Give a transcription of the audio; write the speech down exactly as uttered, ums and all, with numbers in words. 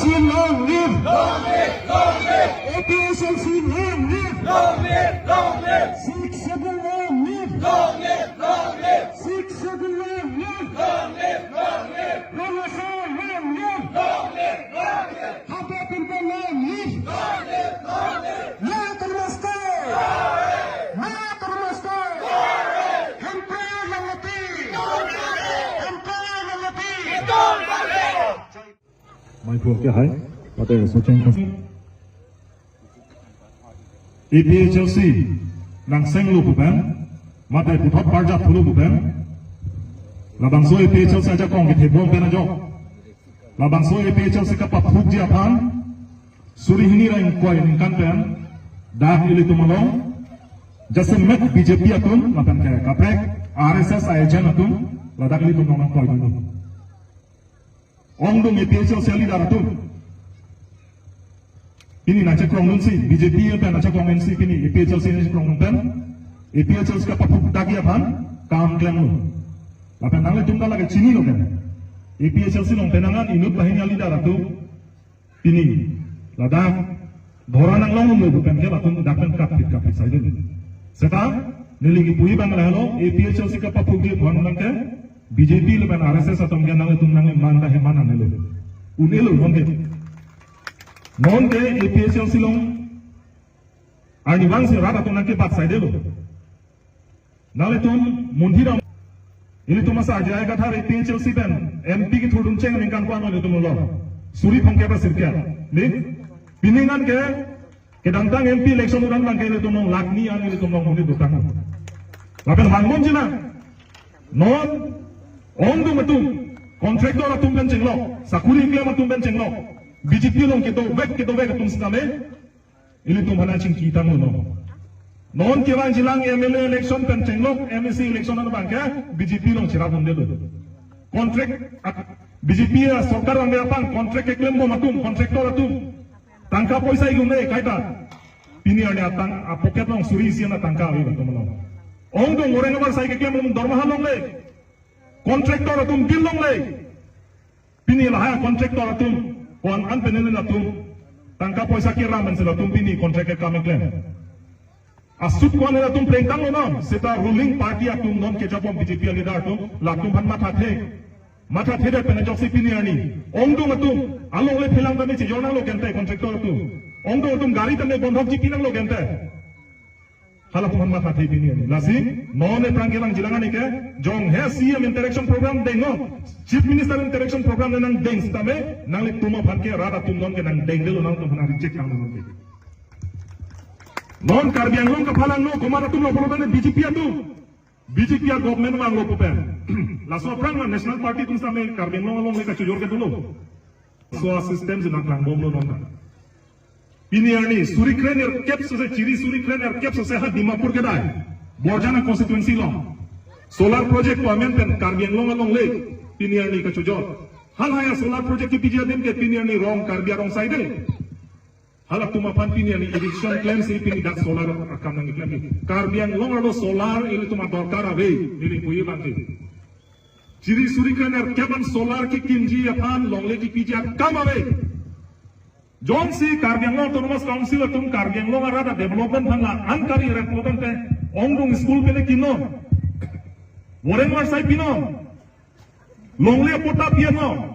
Long live! Long live! Long live! A P H L C long live! Long live! Long live! Sixth Schedule long live! Long live! Long live! Sixth Schedule long live! Long live! Long live! Professor long live! Long live! Long live! Happy people long live! Long live! Long live! Naya Autonomous State! Naya Autonomous State! Hemprek long live! Hemprek long live! Mai phu ke hai, mate socheng khas. A P H L C nang senglo pu pen, mate puthot parjap thulo pu pen. Labangso A P H L C ajakong kethebom pen ajok. Labangso A P H L C kapaphukji aphan, suri hini ra ingkoi ningkan pen, dak ilitum along, jasemet B J P atum, lapen ke kaprek R S S a-agent atum, ladak ilitum along nangkoi dun. Ongdung A P H L C a-leader atum. Pini nangchekrong dunsi, B J P pen nangchekrong dunsi, pini A P H L C nangchekrong dun pen, A P H L C kapaphuk dakji aphan, kam klemlo. Lapen nanglitum ta lake chinilo kan. A P H L C along penang an inut banghini a-leader atum. Pini, ladak, dhora nanglonglo pu pen ke latum dak pen kapit kapit saidelo. Seta, neli kipuji abang lahelo, A P H L C kapaphukji aphan nang ke, B J P lapen R S S atum ke nanglitum nangli man ta heman nangnelo. Un-elo non ke. Non ke A P H L C along, arnivang si rat atum nangkebat saidelo. Nanglitum munthi dam. Ilitum asa J I Kathar A P H L C pen M P kethurdun cheng ningkan ko-an ilitum lo. Suri phongkep ra sirkep. Ni, pining an ke, kedamtang M P election uran abang ke ilitum long lakh ni an ilitum long munthi dotang. Lapen vangbomji nang. Non, ongdung atum, contractor atum pen chenglok, sakuri keklem atum pen chenglok, B J P along kedovek, kedovek atum sitame, ilitum aphan nangchingki tanglo non. Non kevangjilang M L A election pen chenglok, M A C election an abang ke B J P along cherap un-edetlo. Contract, ak-, B J P asorkar abang ke apang contract keklembom atum, contractor atum. Tangka poisa igum le kaita. Pini arni atang, a-pocket along suri isi an atangka ave atum along. Ongdung orang abar sai keklem along dormaha longle. Contractor atum bill longle. Pini lahai contractor atum, ko-an an penelin atum, tangka poisa keram pensi latum pini contract kekam keklem. Asut ko-an latum plengtanglo non, seta ruling party atum non kejapon B J P a-leader atum, latum aphan mathathe. Mathathedet pen ajoksi pini arni. Ongdung atum, alongle phelang tame chejor nanglo gente contractor atum. Ongdung atum gari tame bondhokji pi nanglo gente. Halatum aphan mathathe pini arni. Lasi, non aphrang kevangjilang arni ke, jong he C M interaction program dengnon, Chief Minister interaction program nangdeng sitame, nanglitum aphan ke rat atum non ke nangdengdetlo, nangtum aphan reject tanglo non ke. Non Karbi Anglong kaphalangno, komat atumlo pulo tangte B J P atum. B J P a-government vanglo pu pen. Laso aphrang la National Party atum sitame Karbi Anglong alongle kachojor kedo lo. So a-system si nangklangbomlo non ta. Pini arni, suri kre-nerkep sose, chiri suri kre-nerkep sose ha Dimapur kedai. Borjan a-constituency along. Solar project pu amen pen Karbi Anglong alongle, pini arni kachojor. Halahai a-solar project kepiji adim ke pini arni rong Karbi arong saide. Halatum aphan pini arni eviction klemsi pini dak solar akam nangklemji. Karbi Anglong arlo solar ilitum adorkar ave, neli puji abang ke. Chiri suri kre-nerkep an solar kekimji aphan longle kepiji akam ave. Jongsi Karbi Anglong Autonomous Council atum Karbi Anglong arat a-development aphan la-an kari report ante ongdung school pine kinnon. Boreng war sai pinon. Longle patta pinon.